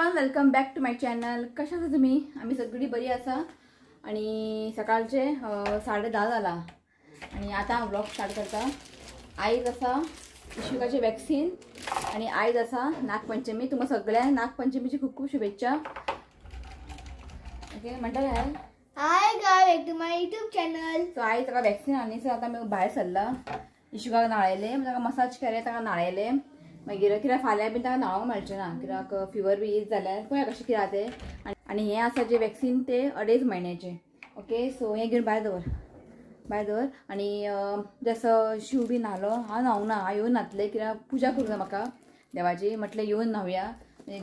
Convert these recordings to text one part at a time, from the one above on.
Everyone, welcome back to my channel. कशा आसा तुमी? आमी सगळी बरी आसा आणि सकाळचे 10:30 जाला आणि आता हांव व्लॉग स्टार्ट करता। आयज आसा इशुकाचे वॅक्सिन आणि आयज आसा नागपंचमी। तुमकां सगळ्यांक नागपंचमीची खूब खूब शुभेच्छा। ओके म्हणटा काय? Hi guys, back to my YouTube channel. So आयज ताका वॅक्सिन आनी आतां आमी भायर सरला। इशुकाक न्हाळयलें, ताका मसाज केलें, ताका न्हाळयलें। मागीर कित्याक फाल्यां बीन ताका न्हावंक मेळचें ना, कित्याक फिवर बी येत जाल्यार पळया कशें कितें तें। आनी हें आसा जें वॅक्सिन तें 2.5 म्हयन्याचें। ओके, सो हें घेवन भायर दवर, भायर दवर। आनी जसो शिव बी न्हालो, हांव न्हावंक ना, हांव येवन न्हातलें कित्याक पुजा करूंक जाय म्हाका देवाची, म्हटलें येवन न्हावया,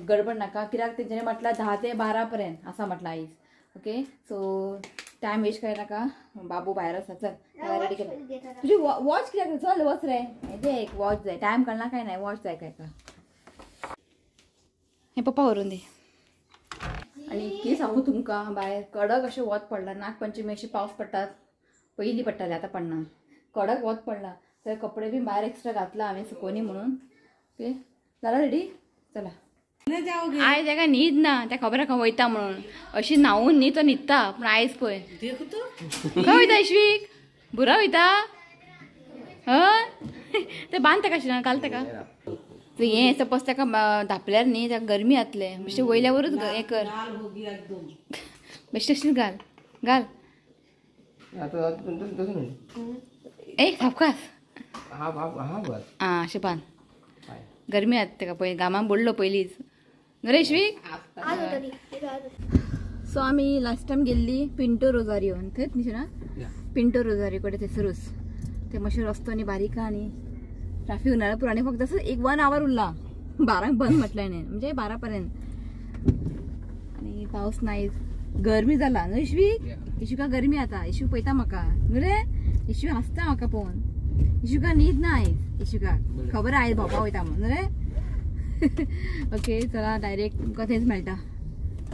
गडबड नाका। कित्याक तेंच्यांनी म्हटल्यार 10 ते 12 पर्यंत आसा म्हटलां आयज। ओके, सो टायम वेस्ट करनाका, बाबू भायर आसा, चल रेडी केलें। तुजी वॉच कित्याक? चल वच रे, हें एक वॉच जाय, टायम कळना काय नाही, वॉच जाय काय का हें पप्पा व्हरून दी। आनी कितें सांगू तुमकां, भायर कडक अशें वत पडलां। नागपंचमी अशें पावस पडटात, पयलीं पडटालें, आतां पडना, कडक वत पडलां। तर कपडे बी भायर एक्स्ट्रा घातला हांवें सुकोवनी म्हणून। ओके, जाला रेडी, चला। आयज ताका न्हीद ना, त्या खबर आहा वयता म्हणून, अशी न्हावून न्ही तो न्हिदता, पूण आयज पळय खंय वयता इश्वीक, बुरा वयता। हय तें बांद ताका, अशें घाल ताका। हें सपोज ताका धापल्यार न्ही ताका गरमी जातलें, बेश्टें वयल्यावरूच हें कर, बेश्टें अशें घाल घाल। ए सावकास, आं अशें बांद, गरमी जाता ताका पळय, घामान बुडलो पयलींच न्हू इश्वीक। सो आमी लास्ट टायम गेल्ली पिंटो रोजारियो, थंयच न्ही ना, पिंटो रोजारियो कडेन थंयसरूच। ते मातशें रस्तो न्ही बारीक आनी ट्राफीक उरना पुरो, आनी फक्त असो एक 1 our उरला, 12 बंद म्हटलें हाणें, म्हणजे 12 पर्यंत। आनी पावस नायच, गरमी जाला न्हू इश्वीक। इश्विका गरमी जाता, इश्यू पळयता म्हाका न्हू रे, इश्यू हांसता म्हाका पळोवन। इश्युका न्हीद ना आयज, इश्युका खबर आयज भोंवपा वयता म्हणून न्हू रे। ओके चला, डायरेक्ट तुमकां थंयच मेळटा।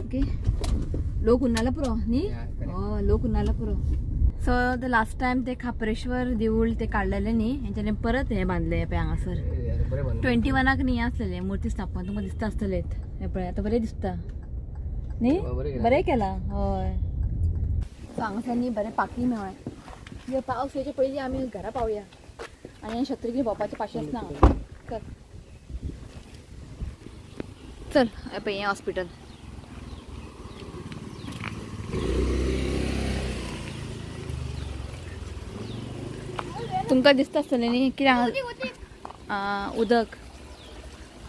ओके, लोक उन्नाला पुरो न्ही, हय लोक उन्नाला पुरो। सो the last time ते खापरेश्वर देवूळ ते काडलेले न्ही, हेंच्यांनी परत हें बांदलें पळय हांगासर। 21 न्ही आसलेलें मुर्ती स्थापन, तुमकां दिसता आसतलें हें पळय, आतां बरें दिसता न्ही, बरें केलां। हय, सो हांगासर न्ही बरें पार्किंग मेळ्ळें। पावस येवचे पयलीं आमी घरा पावया आनी शत्री भोंवपाचें पाशेंच ना। चल चल, पळय हें हॉस्पिटल। तुमकां दिसता आसतलें न्ही कित्याक उदक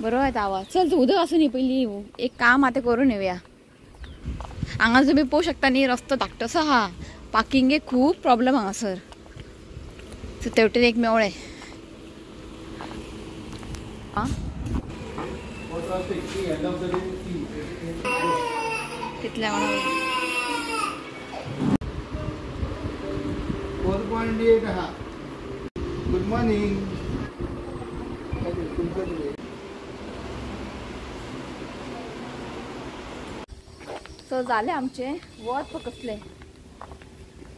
बरो येता आवाज। चल तूं उदक आसूं न्ही पयलीं, एक काम आतां करून येवया। हांगा तुमी पळोवंक शकता न्ही, रस्तो धाकटोसो आहा, पार्किंगेक खूब प्रॉब्लम हांगासर। सो तेवटेन एक मेवळें। कितल्या 4.8 आहा। Good morning. सो जालें आमचें, वत कसलें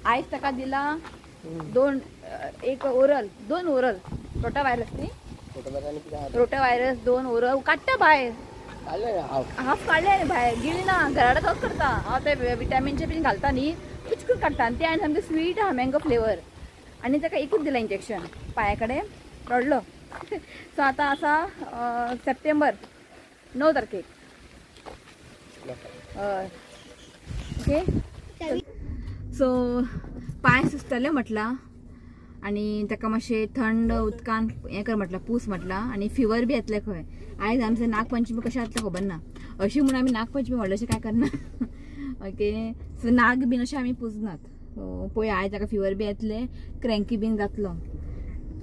आयज ताका दिला 2 एक ओरल, 2 ओरल रोटा व्हायरस न्ही, रोटा व्हायरस 2 ओरल काडटा भायर, हाफ काडलें भायर, गिळना, घरा कडेन तोच करता हांव। ते विटामिनचे बीन घालता न्ही, पुचकून काडटा आनी तें आनी सामकें स्वीट आहा, मँगो फ्लेवर। आनी ताका एकूच दिलां इंजेक्शन पांया कडेन, रडलो। सो आतां आसा सप्टेंबर 9 तारखेक। हय ओके, सो पांय सुजतले म्हटलां आनी ताका मातशें थंड उदकान हें कर म्हटलां, पूस म्हटलां। आनी फिवर बी येतलें खंय। आयज आमचें नागपंचमी कशें जातलें खबर ना, अशी म्हूण आमी नागपंचमी व्हडलें अशें कांय करना। ओके, सो नाग बीन अशें आमी पुजनात। सो पळय आयज ताका फिवर बी येतलें, क्रँकी बीन जातलो।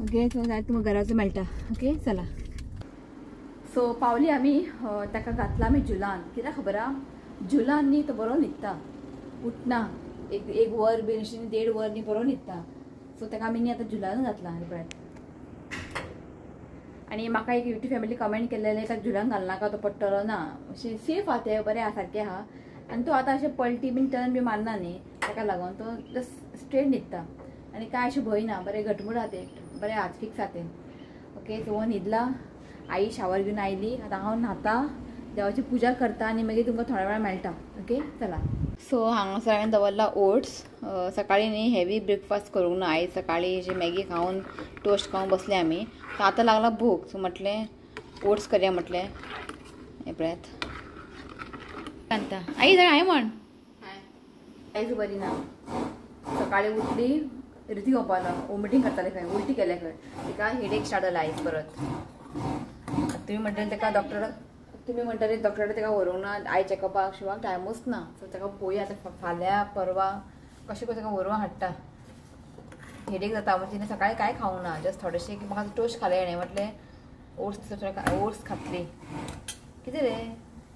ओके, सो जाय तुमकां घराचो मेळटा। ओके चला, सो पावली आमी, ताका घातला आमी झुलान। कित्याक खबर आहा, झुलान न्ही तो बरो न्हिदता, उठना एक वर बीन अशें 1.5 वर न्ही बरो न्हिदता। सो ताका आमी न्ही आतां झुलान घातला पळय। आनी म्हाका एक यूट्यूब फॅमिली कमेंट केल्लें, ताका झुलान घालनाका, तो पडटलो ना, अशें सेफ आहा तें, बरें आहा सारकें आहा। आनी तो आतां अशें पलटी बीन टर्न बी मारना न्ही, ताका लागून तो जस्ट स्ट्रेट न्हिदता आनी कांय अशें भंय ना, बरें घटमूट आहा तें, बरें हात फिक्स आहा तें। ओके, सो हो न्हिदला, आई शावर घेवन आयली, आतां हांव न्हाता, देवाची पुजा करता आनी मागीर तुमकां थोड्या वेळार मेळटा. ओके चला. सो हांगासर हांवें दवरला ओट्स. सकाळीं न्ही हेवी ब्रेकफास्ट करूंक ना आयज. सकाळीं जे मॅगी खावन टोस्ट खावन बसले आमी. आतां लागला भूक. सो म्हटलें ओट्स करया म्हटलें. हें पळयात कांता आई जाण हाय म्हण. आयज बरी ना. सकाळीं उठली रिती खावपाक वॉमिटींग करताले खंय, उलटी केले खंय. तिका हेडेक स्टार्ट जाला आयज परत. तुमी म्हणटले ताका डॉक्टर, तुमी म्हणटले डॉक्टरा ताका व्हरूंक ना I चॅकअपाक शिवाक टायमूच ना. सो ताका पळोवया आतां फाल्यां परवा कशें करून ताका व्हरून हाडटा. हेडेक जाता म्हणजे तिणें सकाळीं कांय खावंक ना, जस्ट थोडेशें म्हाका टोस्ट खालें हेणें म्हटलें ओट्स ओट्स खातली. कितें रे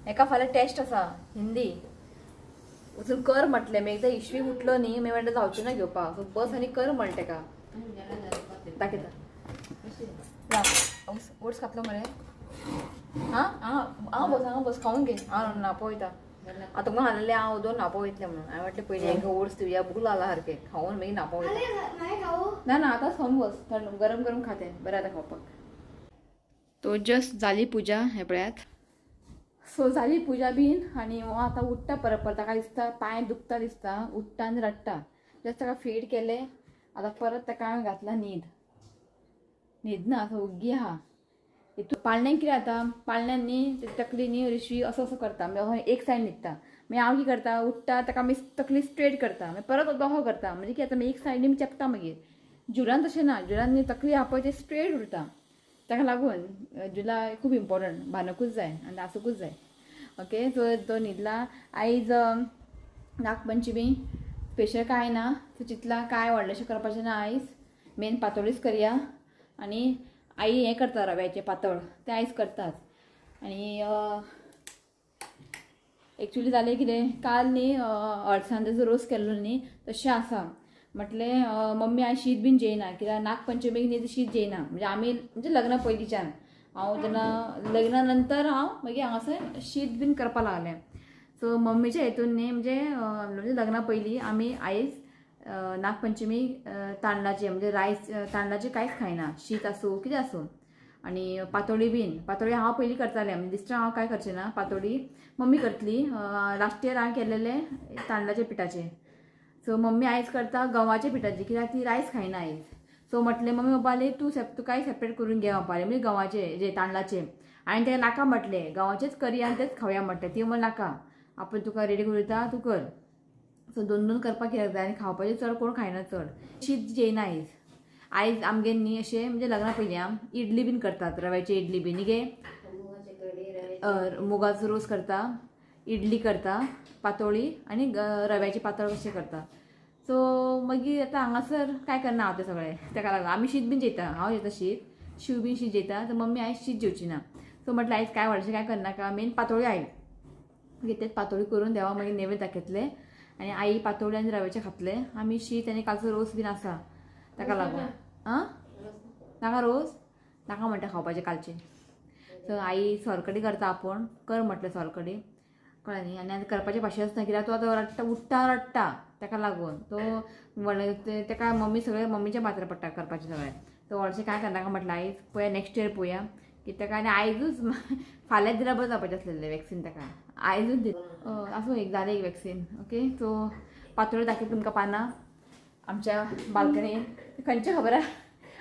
एका फाल्यां टेस्ट आसा हिंदी, वचून कर म्हटलें. मागीर एकदां इश्वी उठलो न्ही मागीर म्हणटा जावचें ना घेवपाक. सो बस आनी कर म्हणलें ताका. दाखयता ओट्स खातलो मरे. हां हां हांव बस हांगा बस खावन घे. हांव न्हावपा वयता आतां. तुमकां सांगलेलें हांव दोन न्हावपा वयतलें म्हणून. हांवें म्हटलें पयलीं हांकां ओट्स दिवया, भूक लागला सारकें खावन मागीर न्हावपा वयता. ना ना आतांच खावन बस, थंड गरम गरम खातें बरें आतां खावपाक. तो जस्ट जाली पुजा हें पळयात. सो जाली पुजा बीन आनी हो आतां उठ्ठा परत परत. ताका दिसता पांय दुखता दिसता, उठ्ठा आनी रडटा. जस्ट ताका फीड केलें आतां परत ताका हांवें घातला न्हीद. न्हीद ना असो उग्गी आहा. हितून पाळण्यान कितें जाता, पाळण्यान न्ही तकली न्ही रिशी असो असो करता, म्हणजे एक सायड न्हिदता. मागीर हांव कितें करता, उठ्ठा ताका मागीर तकली स्ट्रेट करता, मागीर परत दोहो करता. म्हणजे कितें जाता एक सायडीन चेपता. मागीर जुलान तशें ना, जुलान न्ही तकली आहा पळय ते स्ट्रेट उरता. ताका लागून जुला खूब इम्पॉर्टंट, बांदकूच जाय आनी आसूंकूच जाय. ओके सो तो न्हिदला. आयज नागपंचमी स्पेशल कांय ना, सो चिंतला कांय व्हडलेशें करपाचें ना आयज. मेन पातोळीच करया. आनी आई हें करता रव्याचें पातळ, तें आयज करतात. आनी एक्चुली जालें कितें, काल न्ही अळसांद्याचो रोस केल्लो न्ही तशें आसा. म्हटलें मम्मी आयज शीत बीन जेयना, कित्याक नागपंचमीक न्ही शीत जेयना. म्हणजे आमी म्हणजे लग्ना पयलींच्यान हांव जेन्ना लग्ना नंतर हांव मागीर हांगासर शीत बीन करपाक लागलें. सो मम्मीच्या हेतून न्ही म्हणजे म्हणजे लग्ना पयलीं आमी आयज नागपंचमी तांदळाचें म्हणजे रायस तांदळाचें कांयच खायना, शीत आसूं कितें आसूं. आनी पातोळी बीन, पातोळी हांव पयलीं करतालें, म्हणजे दिसता हांव कांय करचें ना, पातोळी मम्मी करतली. लास्ट इयर हांवें केलेलें तांदळाच्या पिठाचें. सो मम्मी आयज करता गंवाच्या पिठाचें, कित्याक ती रायस खायना आयज. सो म्हटलें मम्मी म्हणपाली तूं तुकाय सेपरेट करून घे म्हणपालें, म्हणजे गंवाचें जे तांदळाचें. हांवें ताका नाका म्हटलें, गंवाचेंच करया आनी तेंच खावया म्हटलें. ती म्हणलें नाका, आपूण तुका रेडी करून दिता तूं कर. सो दोन दोन करपाक कित्याक जाय आनी खावपाचें चड कोण खायना चड. शीत जेयना आयज. आयज आमगेर न्ही अशें म्हणजे लग्ना पयलीं आम इडली बीन करतात, रव्याची इडली बीन न्ही गे, मुगाचो रोस करता, इडली करता, पातोळी आनी रव्याची पातळ कशें करता. सो मागीर आतां हांगासर कांय करना हांव तें सगळें, ताका लागून आमी शीत बीन जेयता. हांव जेयता शीत, शिव बीन शीत जेयता. तर मम्मी आयज शीत जेवची ना. सो म्हटलें आयज कांय व्हडलेशें कांय करनाका, मेन पातोळी आयज. मागीर तेच पातोळी करून देवा मागीर नैवेद्य दाखयतले आनी आई पातोळी आनी रव्याचें खातले. आमी शीत आनी कालचो रोस बीन आसा ताका लागून. आं नाका रोस नाका म्हणटा खावपाचें कालचें. सो आई सोलकडी करता आपूण, कर म्हटलें सोलकडी, कळ्ळें न्ही. आनी आतां करपाचें भाशें आसना, कित्याक तो आतां रडटा, उठ्ठा रडटा, ताका लागून तो व्हडलें ताका मम्मी सगळें मम्मीच्या माथ्यार पडटा करपाचें सगळें. तो व्हडलेशें कांय करनाका म्हटलें आयज, पळया नेक्स्ट इयर पळोवया. की ताका आनी आयजूच फाल्यांच दिल्यार बरें जावपाचें आसलेलें वॅक्सीन ताका, आयजूच दिलें. आसूं एक जालें एक वॅक्सीन. ओके सो पातोळ्यो दाखयता तुमकां पानां आमच्या बाल्कनीन. खंयचें खबर आहा,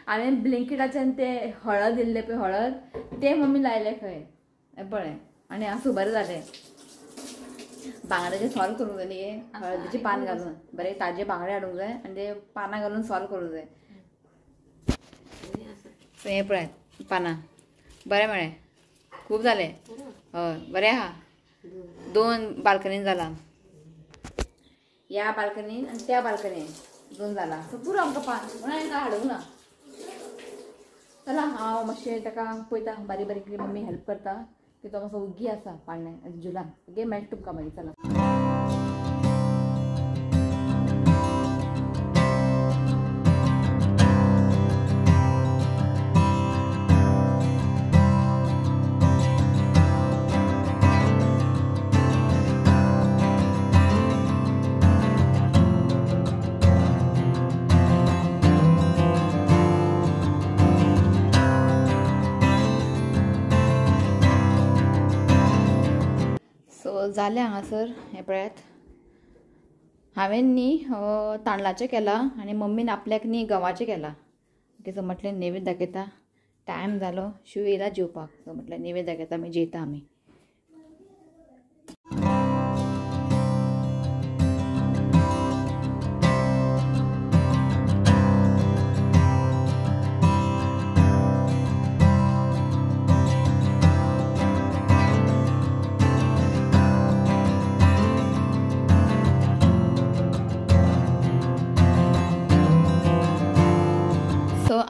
हांवें ब्लिंकिटाच्यान ते हळद दिल्लें पळय, हळद तें मम्मी लायलें खंय पळय. आनी आसूं बरें जालें. बांगड्याचें सॉल्व करूंक जाय न्ही, हळदीचें पान घालून बरें ताजे बांगडे हाडूंक जाय आनी ते पानां घालून सॉल्व करूंक जाय. सो हें पळयात पानां बरें मेळ्ळें, खूब जालें. हय बरें आहा, दोन बाल्कनीन जाला, ह्या बाल्कनीन आनी त्या बाल्कनीन दोन जाला. सो पुरो आमकां पान म्हणून हांवें कांय हाडूंक ना. चला हांव मातशें ताका पळयता, बारीक बारीक कितें मम्मी हेल्प करता, की तो मातसो उग्गी आसा पाळण्या जुलान. ओके मेळटा तुमकां मागीर, चला. जालें हांगासर हें पळयात हांवें न्ही तांदळाचें केलां आनी मम्मीन आपल्याक न्ही गंवाचें केलां. ओके सो म्हटलें नैवेद्य दाखयता, टायम जालो, शिव येयला जेवपाक. सो म्हटलें नैवेद्य दाखयता, मागीर जेयता आमी.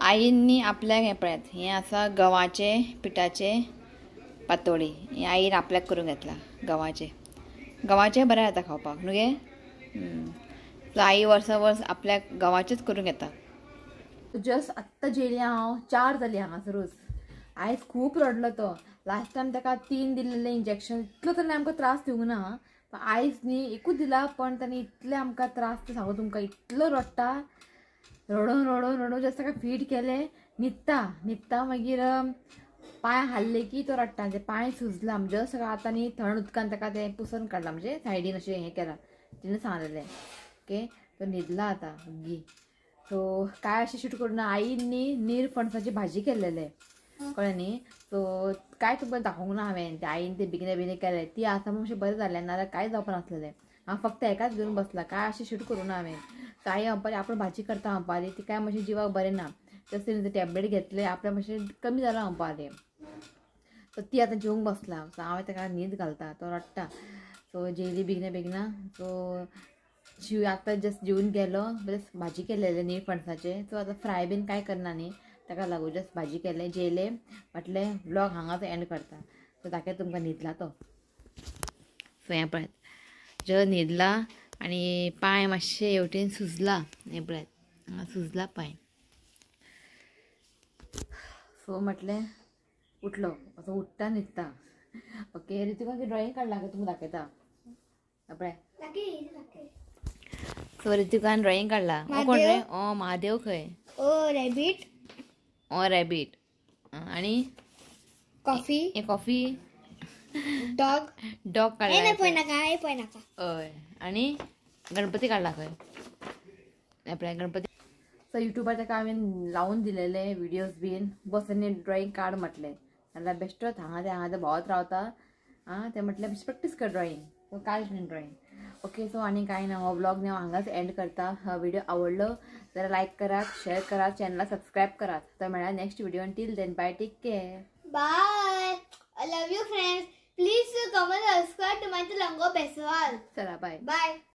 आईन न्ही आपल्याक हें पळयात, हें आसा गंवाचे पिठाचे पातोळी. हें आईन आपल्याक करून घेतला गंवाचे. गंवाचे बरें जाता खावपाक न्हू गे. सो आई वर्सा वर्स आपल्याक गंवाचेच करून घेता. जस्ट आत्तां जेयलें हांव, 4 जालीं हांगासरूच. आयज खूब रडलो तो. लास्ट टायम ताका 3 दिल्लें इंजेक्शन, इतलो ताणें आमकां त्रास दिवंक ना, पण आयज न्ही एकूच दिला, पण ताणें इतले आमकां त्रास सांगू तुमकां, इतलो रडटा, रडून रडून रडून जस्ट ताका फीड केलें, न्हिदता न्हिदता, मागीर पांय हाल्ले की तो रडटा, ते पांय सुजला. म्हणजे जस्ट आतां न्ही थंड उदकान ताका तें पुसून काडलां, म्हणजे सायडीन अशें हें केलां तिणें सांगलेलें. ओके तो न्हिदला आतां ओगी. सो काय अशें शूट करून आईन न्ही नीर फणसाची भाजी केल्लेले, कळ्ळें न्ही. सो काय तुमकां दाखोवंक ना हांवें, ते आईन ते बेगिना बेगीन केलें, ती आसा म्हणून अशें बरें जालें, नाजाल्यार कांय जावपा नासलेलें. हांव फक्त एकाच घेवन बसलां, काय अशें शूट करूं ना हांवें. सो आई म्हणपाली आपूण भाजी करता म्हणपाली, ती काय मातशें जिवाक बरें ना, तशें तिणें टॅबलेट घेतले, आपल्या मातशें कमी जालां म्हणपालें. सो ती आतां जेवंक बसला, सो हांवें ताका न्हीद घालता, तो रडटा. सो जेयली बेगिना बेगिना. सो शिव आतां जस्ट जेवन गेलो, जस्ट भाजी केलेले न्ही फणसाचे. सो आतां फ्राय बीन कांय करना न्ही, ताका लागून जस्ट भाजी केलें, जेयलें, म्हटलें व्लॉग हांगाच एंड करता. सो ताका तुमकां न्हिदला तो. सो हें पळयात, जो न्हिदला आनी पांय मातशे हेवटेन सुजला, हें पळयात हांगा सुजला पांय. सो म्हटलें उठलो, असो उठ्ठा न्हिदता. ओके ऋतिका ड्रॉइंग काडला तुमकां दाखयता पळय. सो ऋतिकान ड्रॉइंग काडला. कोण रे? ओ महादेव खंय? ओ रॅबीट. ओ रॅबीट आनी कॉफी. हे कॉफी डॉग. डॉग काडला. पळय नाका. हय आनी गणपती काडला खंय, पळय गणपती. सो युट्यूबार ताका हांवें लावन दिलेले विडियोज बीन, बस आनी ड्रॉइंग काड म्हटलें, नाल्यार बेश्टोच हांगा ते हांगा ते भोंवत रावता. आं तें म्हटलें बेश्टें प्रॅक्टीस कर ड्रॉइंग. सो काड ड्रॉइंग. ओके सो आनी कांय ना, हो व्लॉग न्ही हांव हांगाच एंड करता. हो व्हिडिओ आवडलो जाल्यार लायक करात, शेअर करात, चॅनलाक सबस्क्रायब करात. तर मेळ्ळा next video. Till then bye, take care, bye. I love you friends. Please comment, subscribe to my channel. Lango Beswal. चला बाय बाय.